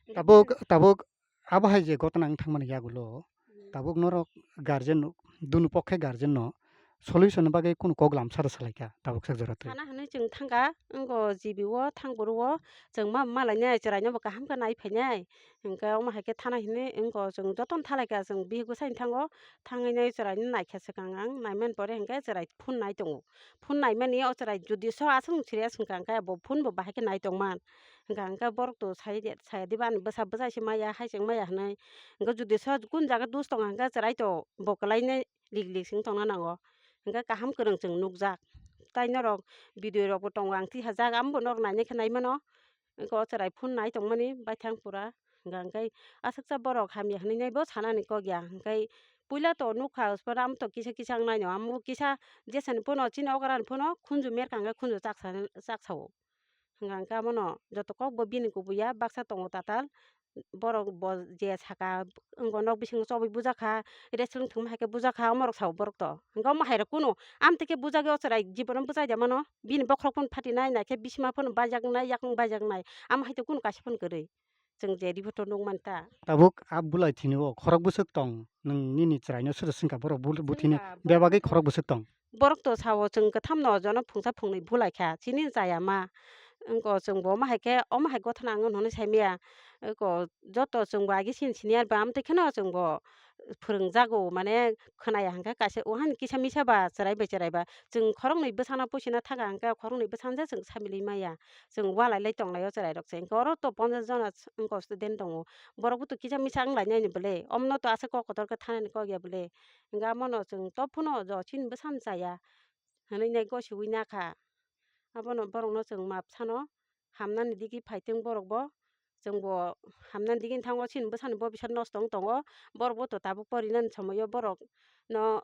Hwnkhe tabuk, bini tabuk abo hai je gotna wng thangmani yagulo, hmm, tabuk norok guardian, dunu pokkhe guardian no solution ni bagwi kunu kok lamsa rw salaikha tabuk sak jora twi. Sana hwnwi chwng thangkha, wngkha G B o thang boro o chwng ma malainai chwraino bo kaham khe nai phainai, hwnkhe omo hai khe thana hinwi wngkha chwng jotono thalaikha chwng bihik bwsai thango, thangwi nai chwraino naikha swkang ang, naimani pore hwnkhe chwrai phone nai tongo, phone naimani o chwrai judi so aswk serious wngkha hwnkhe bo phone bo bahai khe nai tongman, hwnkha hwnkhe borok to sai, saya diba ani bwsa bwsai se maya hai se wngmaya hinwi, hwnkhe judi so kun jaga dus tongo hwnkhe chwrai to bo kwlainai lik lik se wng tongna nango. Hwnkhe kaham kwrwng chwng nukjak. Tai norok video rokbo tongo, ang tihajak, amo bo norok nainai khe naimano. Hwnkhe o chwrai phone nai tongmani baithang pura. Hwnkha hwnkhe aswksa borok hamya hwnwi nai bo sanani kok ya. Hwnkhe puila to nukha, amo to kisa kisa wng naino. Amo kisa jesani phone o, chini okra ni phone o khunju mer kha hwnkhe khunju chaksa, chaksao. Hwnkha hwnkhe amono joto kokbo bini kubuya baksa tongo tatal. Borok bo je saka, wngkha nok bisingo chobwi bujakha, wrestling thwngma hai khe bujakha, omorok sao borok to. Hwnkhe omo hai rok kunu amtwi khe bujagwi o chwrai jibono bwchai da mano, bini bokhorok phano phatinai, naikhe bisima phano baijaknai, yakung baijaknai, amo hai to kunu kaisa phano kwrwi. Chwng je report o nukmani ta. Tabuk a bulai thini o khorok bwswk tong, nwng nini chwraino sodo swngkha borok bu-, buthini swngkha, bebagwi borok khorok bwswk tong. Borok to sao chwng kwthamno jono phungsa phungnwi bulaikha, chini chaya ma. Wngkha chwngbo omo hai khe, omo hai gothana ang hwnwi saimaya. Wngkha joto chwngbo agi sini senior ba amtwi kheno chwngbo phwrwngjago, mane khwnaya hwnkhe kaisa o hani kisa misa ba chwrai bai chwrai ba. Chwng khoroknwi bwsano puisina thaka hwnkhe khoroknwi bwsano je chwng samilwi maya. Chwng walai lai tonglaio chwrairok se. Hwnkhe oro to ponchash jona wngkha student tongo. Borokbo to kisa misa wnglainai ni bwle. Omono to aswk kok kotor khe thanani kok ya bwle. Hwnkhe amono chwng tophuno jo chini bwsano chaya. Hwnwi nai gosiwi nakha. Abono borokno chwng map sano hamnani digi phaitwng borokbo. Chwngbo hamnani digi thango chini bwsani bobisat nosto wng tongo. Borokbo to tabuk porinani somoio borokno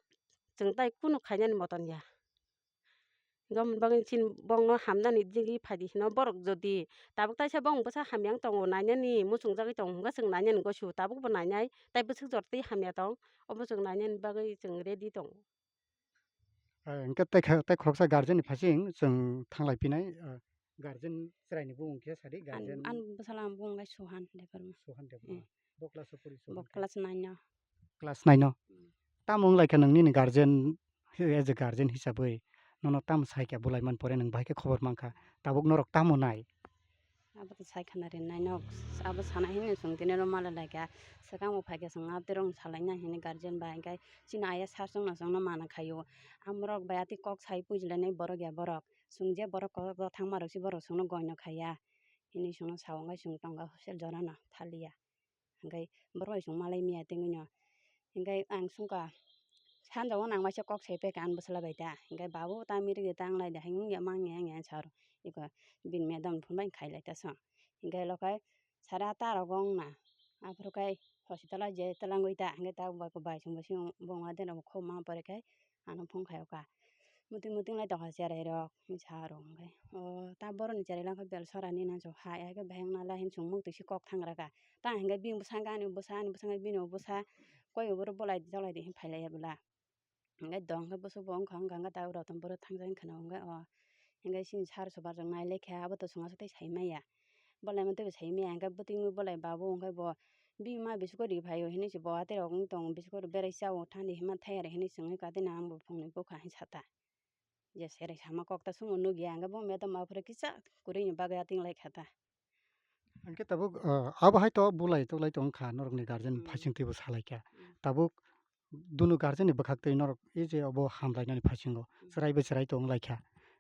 chwng tai kunu khainani moton ya. Hwnkhe aboni bagwi chini bongno hamnani digi phaidi hino borok jodi tabuk taisa bong bwsa hamya wng tongo, nainani muchungjagwi tongo, hwnkhe chwng nainani gosiwo tabukbo nainai, tai bwswk jora twi hamya tong, obo chwng nainani bagwi chwng ready tongo. Ah, hwnkhe tei kha-, tei khoroksa guardian ni phasing chwng thanglai phinai, ah, guardian chwraini bumung khe sadi, an, guardian. Ani bwsala bumung khe Suhan Debbarma. Suhan Debbarma. Eh. Bo class o pori, bo Suhan khe? Class nine o. Class nine o? Hmm. Tamo wng lai kha nwng nini guardian, as a guardian hisabwi nono tamo sai kha, bulai man pore nwng bahai khe khobor man kha, tabuk norok tamo nai? Abo to sai khana rinai nok, abo sana hini chwng tini rw malai lai kha. Swkang bo phai khe chwng abo twi rw salaina hini guardian bai, hwnkhe chini aya sir chwngno chwngno mana khaio. Amorok bai atwi kok sai pujilainai borok ya borok. Chwng je borok kok o thangma rok se borok chwngno goino khaiya. Hini chwngno sao, hwnkhe chwng tongo hostel jorano thaliya. Hwnkhe borok bai chwng malai miya tengwino. Hwnkhe ang chwngkha, sanjao nang waisa kok sai phaikha ani bwsla bai ta. Hwnkhe babu ta mirigi ta wng lai da, hai wngya ma wngya wngya sa aro. Iko bini madam phone bai khai lai ta song. Hwnkhe lokhai sara ta rogo wngna. Aphuru khai hospital o je twlangwi ta. Hwnkhe ta bai chwng bai sing bo wng adeno khobor ma pore khai ano phone khai o ka. Muting muting lai tongkha cherai rok, hinwi sa rok hwnkhe. O ta boroni cherai langkha bel sora ni nang chong hai, hai khe bahai wngna lai hinwi chwng muktwi se kok thangra kha. Ta hwnkhe bini bwsa wngkha ani bwsa, ani bwsa wngkha bini bwsa, koi boro bolai di jolai di hinwi phai lai ya bwla. Hwnkhe dong khe bwswk bo wngkha, wngkha, wngkha ta rotong boro thangjak hinwi khwna hwnkhe o. Hwnkhe chini sir super rok nai lai kha, abo to chwng aswk tei sai maya. Bolai ma teibo sai maya, hwnkhe bwtwi wngwi bolai babu hwnkhe bo bini ma biscuit ri phaio hinwi se bo atwi rok wng tong, biscuit berai chao thani hinma thai ari hinwi chwngwi kati nang bo phungnwi bwkha hinwi sa ta. je serai sama kok ta sumo nugya, hingke bo meto ma phuru kisa kwrwini bagwi ating lai kha ta. Hingke tabuk, ah, abo hai to bulai tuklai tong kha, norokni guardian Hmm. phaising twibo salai kha. Hmm. Tabuk dunu guardian ni bwkhak twi norok e je obo hamlainani phaisingo Hmm. chwrai bai chwrai tong lai kha.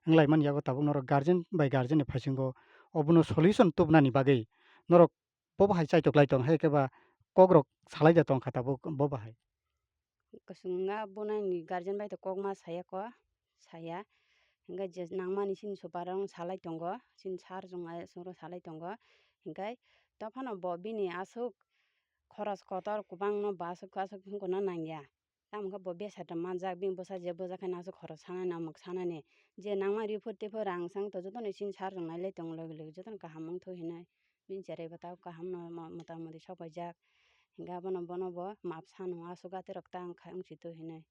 Wng lai man yago tabuk norok guardian bai guardian ni phaisingo obono solution tubnani bagwi norok bo bahai chaitok lai tong, hai khe ba kok rok salai da tong kha tabuk bo bahai. Kwchwng wngya bo nini guardian bai to kok ma saya ko, saya. Hingke je nangmani chini super rok salai tongo, chini sir rok salai tongo. Hingke tophano bo bini aswk khoros kotor kwbangno bo aswk aswk wngkuna nangya. Tamo khe bo besa da manjak, bini bwsa je bwsa khe aswk khoros sanani, amwk sanani. Je nangma report tepor rang sang to jotono chini sir rok nailai tongo logi logi, jotono kaham wngthu hinwi. Bini cherai bo tabuk kaham no mo-, mota moti sok paijak. Hingke abono bono bo map sano aswk aterok ta wngkha wngsi to hinwi.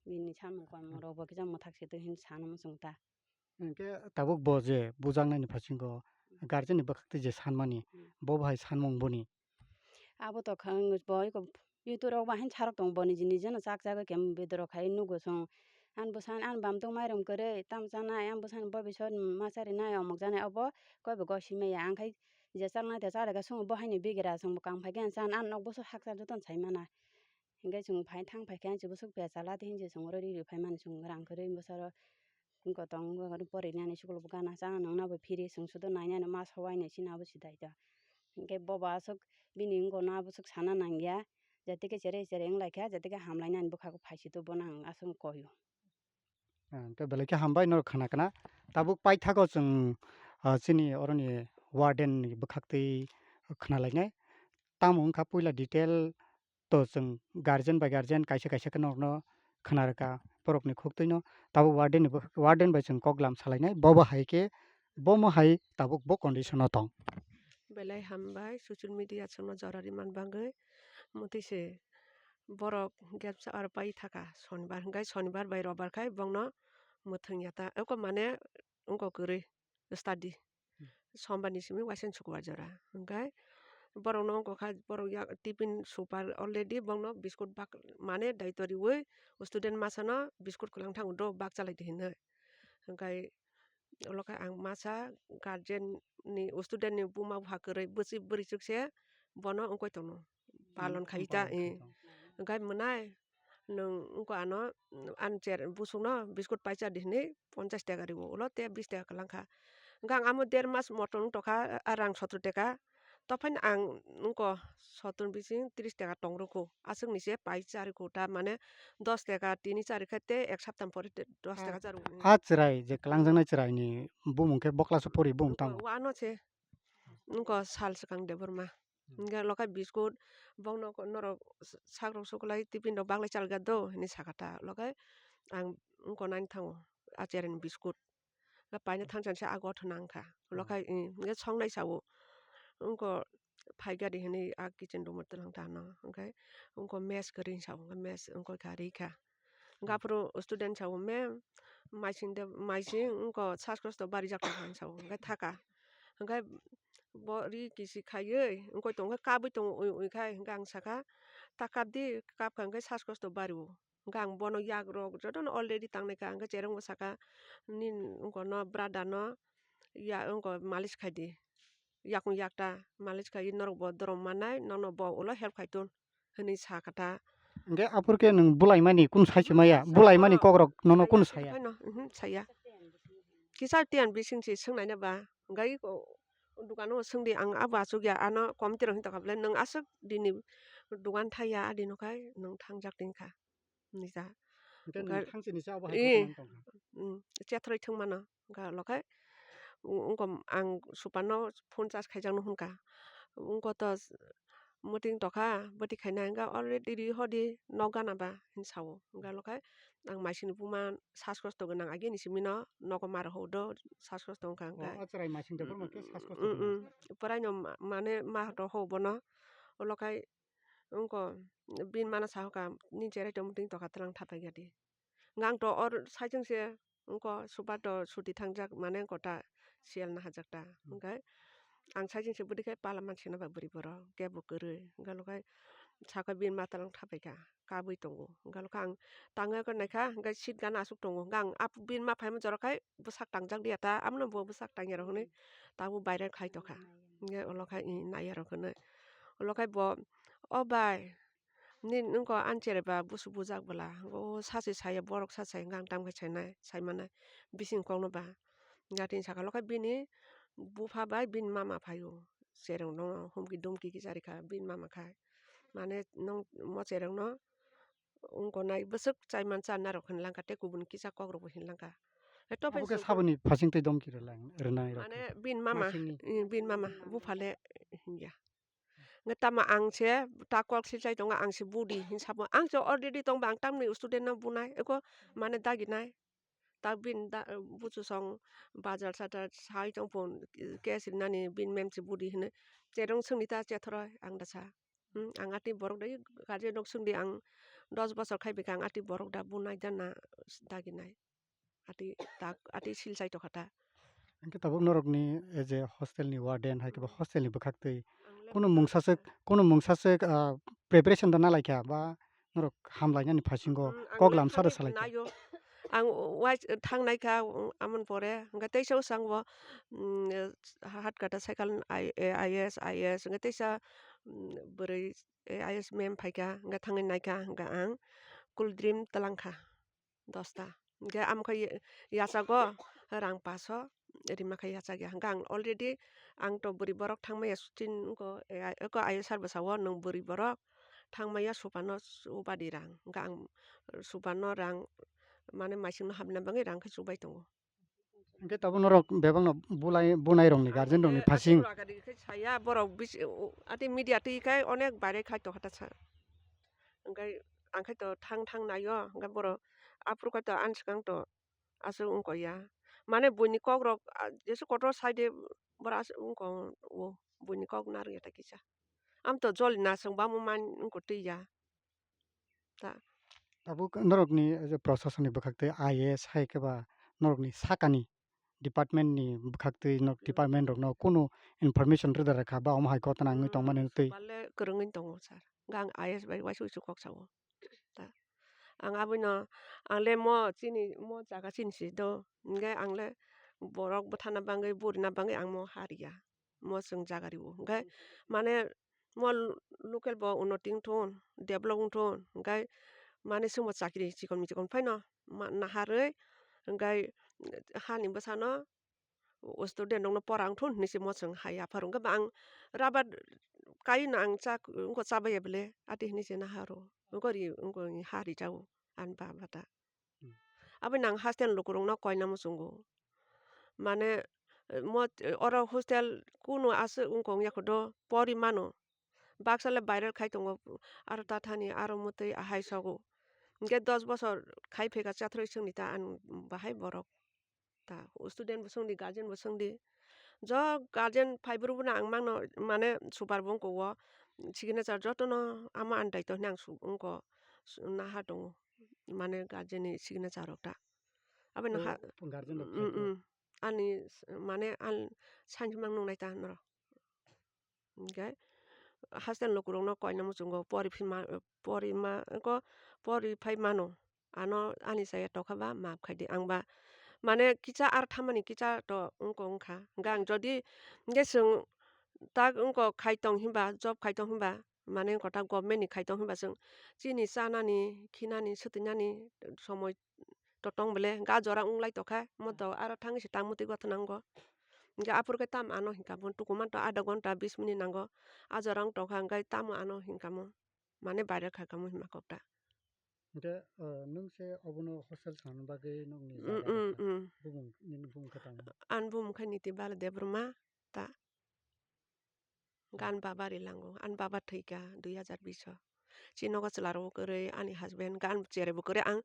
Bini samung kormo rok bo kisa mwthak se to hin sana muchung ta. Hingke tabuk bo je bujaknai ni phasingo guardian ni bwkhak twi je sanmani Hmm. bo bahai sanmung boni. Abo to khang bo eko YouTube rok bahai sarok tong bo niji niji no chak chagwi khe video rok khai nugo chwng. Ang bwsani ang bam tong mairum kwrwi tam chanai ang bwsani bo bisor ma charinai omok janai obo koi bo gosi maya ang khai je chaknai te chari khe chwng bo haini bigra chwng bo kam phai khe ang chan ang nok bwswk hakchal jotono sai mana. Hingke chwng phai thang phai khe ang chwng bwswk pechala tei hinwi chwng oro ri ri phai mani chwng rang kwrwi bwsaro wngkha tong wngkha porinani school bo gana chana nangna bo phiri chwng sudo nainani ma sowai nai chini abo sidai da. Hingke bobo aswk bini wngkha no abo swk sana nangya. Jati khe chere chere wng lai kha, jati khe hamlai nani bwkha khe phai si to bono ang aswk koi o. Ah, hingke belai khe hambai norok khna khna. Tabuk paithago chwng, ah, chini oroni warden ni bwkhak twi khna lainai. Tamo wngkha puila detail to chwng guardian bai guardian kaisa kaisa khe norokno khna rwkha borokni khuk twino. Tabuk warden ni bwkhak, warden bai chwng koklam salainai. Bobo hai khe bomo hai tabuk bo condition o tong. Belai hambai social media chwngno jora rimani bagwi. Motwi se borok gapsa aro pai thaka sonibar hwnkhe sonibar bai robar khai bongno mwthwng ya ta eko mane wngkok kwrwi study. Hmm. Sombar ni simi waising sukwar jora hwnkhe borokno wngkok kha borok yak tiffin super already bongno biskut bak mane daitwriwi student masano biskut kwlang thango do bak chalai di hinwi hwnkhe. Ulo khe ang masa guardian ni student ni buma bupha kwrwi bwswi bwrwichwk se bono wngwi tongo. Hmm, palon khai ta, palon khai eh. Tong. Hwnkhe mwnai nwng wngkha ano, mm, ani cher busukno biskut paisa di hinwi ponchas taka rwo, ulo te bis taka kwlang kha. Hwnkhe ang amo der mas motom wng tokha, a rang sotro taka. Tophaino ang wngkha sotro bising tris taka tong rwkho. Aswk ni se pai cha rwkho, ta mane dos taka tini cha rwkha te ek sapta pore te dos taka cha rwkho. A chwrai je kwlangjaknai chwraini bumung khe bokla se pori bumung tamo? Wa ano se wngkha sal swkang Debbarma. Hmm. Hwnkhe lokhai biskut bongno ko-, norok s-, sakrok suklai tiffin rok baklai chalga do hinwi sakha ta. Lokhai ang wngkha nani thango a chereni biskut. Paina thangsa se ago thwnang kha. Lokhai, mm, hwnkhe songnai sao. Wngkha phaikha di hinwi a kitchen room o twlang ta hwno. Hwnkhe wngkha mess kwrwi sao, hwnkhe mess wngkha kha ri kha. Hwnkhe aphuru student sao, "Ma'am, maising de, maising wngkha saskosto barijak tongkha," hinwi sao. Hwnkhe thaka. Hwnkhe bo ri kisi khaiwi wngkha tongkha, kabwi tongo ui ui khai. Hwnkhe ang sakha, "Ta kapdi, kapkha hwnkhe saskosto bario." Hwnkhe ang bono yak rok jotono already tangnai kha, hwnkhe chereng bo saka, "Nini wngkha no brother no ya wngkha malis khai di, yakung yakta malis khai norok bo dorom mannai, nono bo ulo help khai ton," hinwi sakha ta. Hwnkhe aphuru khe nwng bulaimani kunu sai se maya? Bulaimani kokrok nono kunu saya? Phai no, mhm, saya. Kisa tiyan bising se swngnai na ba, hwnkhe o dukano swngdi, ang abo achukya, ano committee rok hinwi tongkha bwle, nwng aswk dini dukan thaiya, adi no khai nwng thangjak tin kha. Nisa. Hwnkhe nwng thangchini se abo hai kotorma tongkha? Mm, chethroi thwngmano. Hwnkhe lokhai, wngkha ang super no phone charge khaijakno hwnkha. Wngkha to meeting tokha, bwtwi khaina hwnkha already ri hodi nok gana ba hinwi sao. Hwnkhe lokhai ang maisingni buma saskosto gwnang agini simino nogo mar hodo saskosto wngkha hwnkhe. O, o chwrai maising tongkha hwnkhe saskosto gwnang. Mm, mm. Pwraino ma-, mane ma hodo ho bono. Olokhai wngkha bini mano sahoka, "Nini cherai tongmung twi tokha twlang thapai gadi." Hwnkhe ang to or saichung se wngkha super to suti thangjak mane wngkha ta siyal nahajak ta. Hmm. Hwnkhe ang saichung se bwdikhe pala mansina ba bwrwi borok kebo kwrwi. Hwnkhe lokhai sakha bini ma twlang thapai kha. kabui tongo. Hwnkhe ang tangwi khe naikha, hwnkhe seat gana aswk tongo. Hwnkhe ang ap-, bini ma phaima jora khai bwsak tangjak liya ta, abono bo bwsak tangya rw hwnwi tabuk viral khai tongkha. Hwnkhe ulo khai naiya rw hwnwi. Ulo khai bo, "O bai, nini wngkha ani cherai ba busu bujak bwla." O sachi saya, borok sachi saya, hwnkhe ang tamo khe sainai, saimanai. Bising kokno ba. Hwnkhe tini sakha ulo khai bini bupha bai bini mama phaio. Cherwng no humki dumki kisa rikha bini mama khai. Mane nwng mo cherwngno wngkha nai bwswk chaiman cha narwk hinlangkha tei kubun kisa kokrokbo hinlangkha. Tei to Abo khe phai saboni phasing twi domki rwlang, rwnai rok mane khe. Bini mama, Masingni. Eh, bini mama buphale hinya. Hwnkhe tamo ang se ta kok silchai tongo, ang se budi hin sabo. Ang se already tongba ang tamni student no bunai, eko mane daginai. Ta bini da, buchusong bazar satar sai tong phone, cash rinani bini mem se budi hinwi. Cherwng swngdi ta chethroi ang da sa. Hmm, ang atwi borok dai guardian rok swngdi ang dos bosor khai bikha ang atwi borok da bunai da na daginai. Atwi tak, atwi silchai tongkha ta. Hwnkhe tabuk norokni as a hostel ni warden hai khe bo hostel ni bwkhak twi Ang le kunu mungsa swk, kunu mungsa swk, ah, preparation da nalaikha ba norok hamlainani phasingo Mm, ang kok le lamsa da thangwi salaikha. Naio. Ang wai thangnaikha, mm, amon pore hwnkhe teisa o sangbo, mm, hatkata cycle I-, A I S, I A S hwnkhe teisa, mm, bwrwi A I S mem phaikha hwnkhe thangwi naikha hwnkhe ang cool drink twlangkha. Dosta. Hwnkhe amo khe yachago rang paso rima khe yachakya. Hwnkhe ang already ang to bwrwi borok thangmaya sutin wngkha, eko ayesar bwsao nwng bwrwi borok thangmaya supano chubadi rang. Hwnkhe ang supano rang mane maisingno habna bagwi rang khe chubai tongo. Hwnkhe tabuk norok bebakno bulai, bunai rokni guardian rokni phasing. Saya borok bisi, atwi media twi khai onek bare khai tongkha ta sa. Hwnkhe ang khai to thang thang naio, hwnkhe borok aphuru khai to ani swkang to aswk wngkha ya. Mane buini kokrok, ah, jesu kotor side borok aswk wngkha o, buini kok narwk ya ta kisa. Am to joli na swng bamo man wngkha twi ya. Ta. Tabuk norokni je proshasonni bwkhak twi I A S hai khe ba norokni sakani department ni bwkhak twi nok department rokno kunu information rwda rwkha ba omo hai ghotona wngwi tongmani twi. Bale kwrwngwi tongo sir. Gang I A S bai waisa waisa kok sao. Ta. Ang aboino, ang le mo chini, mo jaga chini si do. Hingke ang le borok bwthana bagwi, burina bagwi ang mo ha riya. Mo chwng jaga rio. Hingke mane mo local bo unnoti wngthun, develop wngthun. Hingke mane chwngbo chakri chikon michikon phaino ma-, naharwi, hingke hani bwsano o student rokno pora wngthun hinwi se mo chwng hai apharo. Hwnkhe ba ang rubber kaino ang chak-, wngkha chabaiya bele, ati hinwi se naharo. Wngkha ri, wngkha ha rijao ani baba ta. Hmm. Aboni ang hostel lukurokno koina muchungo. Mane, mo, oro hostel kunu aswk wngkha wngya kho do, pori mano. Baksa le viral khai tongo, aro tathani, aro mwtwi ahai sogo. Hingke dos bosor khai phaikha chathrwi chwngni ta ang bahai borok. Ta student bo chwngdi, guardian bo chwngdi. Jo guardian phaibrwkbo no ang mangno mane super bo wngkha o signature jotono ama ani daitw hinwi ang su-, wngkha su-, naha tongo. Mane guardian ni signature rok ta. Aboni ha, guardian rok mm, mm. Ani s-, mane ang sanjwk mang nungnai ta norok. Hingke hostel lukurokno koina muchungo pori phima, pori ma, wngkha pori phai mano. Ano ani saya tokha ba maaf khai di. Ang ba mane kisa ar thamani kisa to wngkha wngkha. Hingke ang jodi hingke chwng tak wngkha khai tong hinba, job khai tong hinba, mane wngkha tak government ni khai tong hinba chwng chini chanani, khinani, swtwinani somoi to tong bele, ga jora wng lai tokha, mo to aro thang se tang mutwi gotho nango. Hingke aphuru khe tam ano hinka bo, tuku man to adha ghonta bis minute nango, a jora wng tokha, hingke tamo ano hinka mo, mane viral kha kamo hinma kok ta. Hingke, ah, nwng se obono hostel sana bagwi nokni mm, jaga mm, rwkha. Mm. Bumung, nini bumung khe tamo? Ani bumung khe Niti Bala Debbarma ta. Gan baba rilango, ani baba thwikha dui hazar bish o. Chini nogo chwla rok kwrwi, ani husband gan cherai bo kwrwi, ang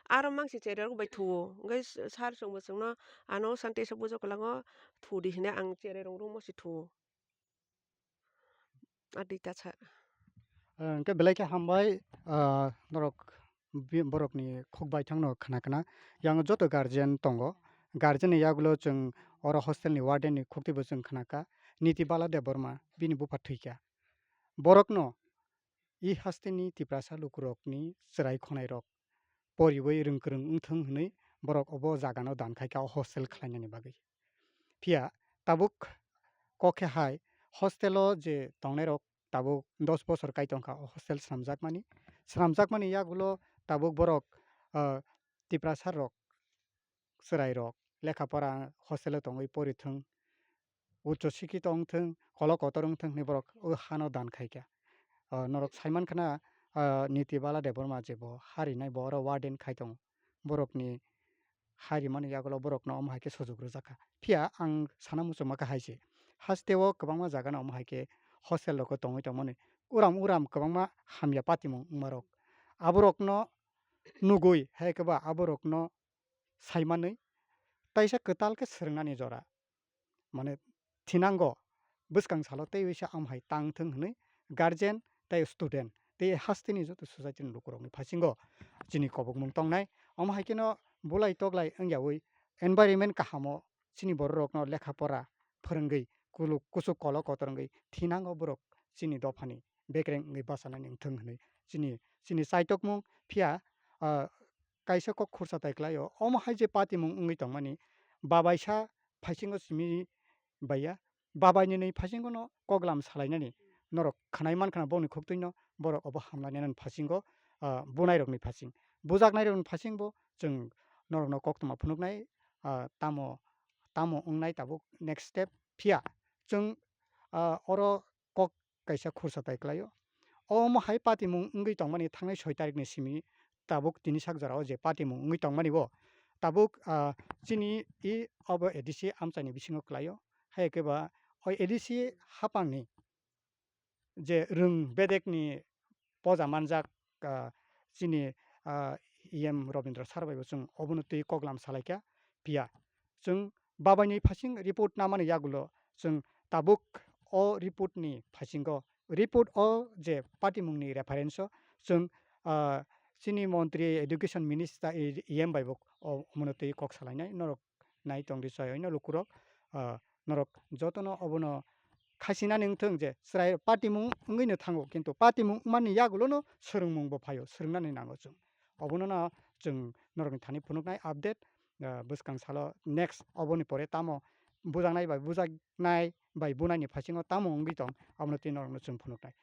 aro mangsi cherai rok bai thuo. Hwnkhe sir chwngbo chwngno ano santai se bujo kwlango, thudi hinwi ang cherai rok rwngmo se thuo. A duita sir. Ah, hwnkhe belai khe hambai, ah, norok bi-, borokni khuk baithangno khna khna. Yang joto guardian tongo, guardian ni yagulo chwng oro hostel ni warden ni khuk twibo chwng khna kha, Niti Bala Debbarma, bini bupha thwikha. Borokno i hasteni Tiprasa lukurokni chwrai khonairok poriwi rwngkwrwng wngthwng hwnwi borok obo jagano dan khai kha o hostel khlainani bagwi. Phiya tabuk kok khe hai hostel-o je tongnairok tabuk dos bosor kai tong kha o hostel swnamjakmani. Swnamjakmani yagulo tabuk borok, ah, Tiprasa rok, chwrai rok lekha pora hostel-o tongwi porithwng, ucho sikito wngthwng, kolok kotor wngthwng hwnwi borok o hano dan khai kha. Ah, norok sai man khana, ah, Niti Bala Debbarma je bo ha rinai bo oro warden khai tongo. Borokni ha rimani yagulo borokno omo hai khe sujuk rwjak kha. Phiya ang sana muchungma kha hai se, hasteo kwbangma jagano omo hai khe hostel rokbo tongwi tongmani uram uram kwbangma hamya patimung wngmarok. Aborokno nugwi hai khe ba aborokno saimanwi taisa kwtal khe swrwngnani jora. Mane thinango bwskang salo tei waisa amhai tang thung hwnwi guardian tei student tei hasteni joto society ni lukurokni phasingo chini kobokmung tongnai. Omo hai kheno bulai toklai wngyaui environment kahamo chini bororokno lekha pora phwrwngwi kuluk kuchuk kolok kotor wngwi thinango borok chini dophani bekreng wngwi bachanani wngthung hwnwi chini, chini chaitokmung. Phiya, ah, kaisa kok khursa tai klaio. Omo hai je patimung wngwi tongmani, babaisa phaisingo simi baiya, babaini nwi phaisingono koklam salainani norok khwnai mankha na bongni khuktwino borok obo hamlainani phaisingo, ah, bunairokni phaising, bujaknairokni phaisingbo chwng norokno koktwma phunuknai, ah, tamo, tamo wngnai tabuk next step. Phiya chwng, ah, oro kok kaisa khursa tai klaio. Omo hai patimung wngwi tongmani thangnai soi tarikni simi tabuk tini sak jorao je patimung wngwi tongmani bo tabuk, ah, chini i obo A D C amchaini bisingo klaio. Hai khe ba o A D C hapangni je rwng bedekni poja manjak, ah, chini, ah, E M Robindra sir bai bo chwng obono twi koklam salaikha. Phiya chwng babaini phasing report namani yagulo chwng tabuk o report ni phasingo, report o je patimungni reference o chwng, ah, chini montri education minister E M bai bo o, omono twi kok salainai norok nai tongdi chwng oino lukurok, ah, norok jotono obono khasinani wngthwng je chwrai patimung wngwino thango, kintu patimung wngmani yagulono swrwngmungbo phaio, swrwngnani nango chwng. Obono no chwng norokni thani phunuknai update, ah, bwskang salo next oboni pore tamo bujaknai bai bujaknai bai bunaini phasingo tamo wngwi tong, abono twi norokno chwng phunuknai.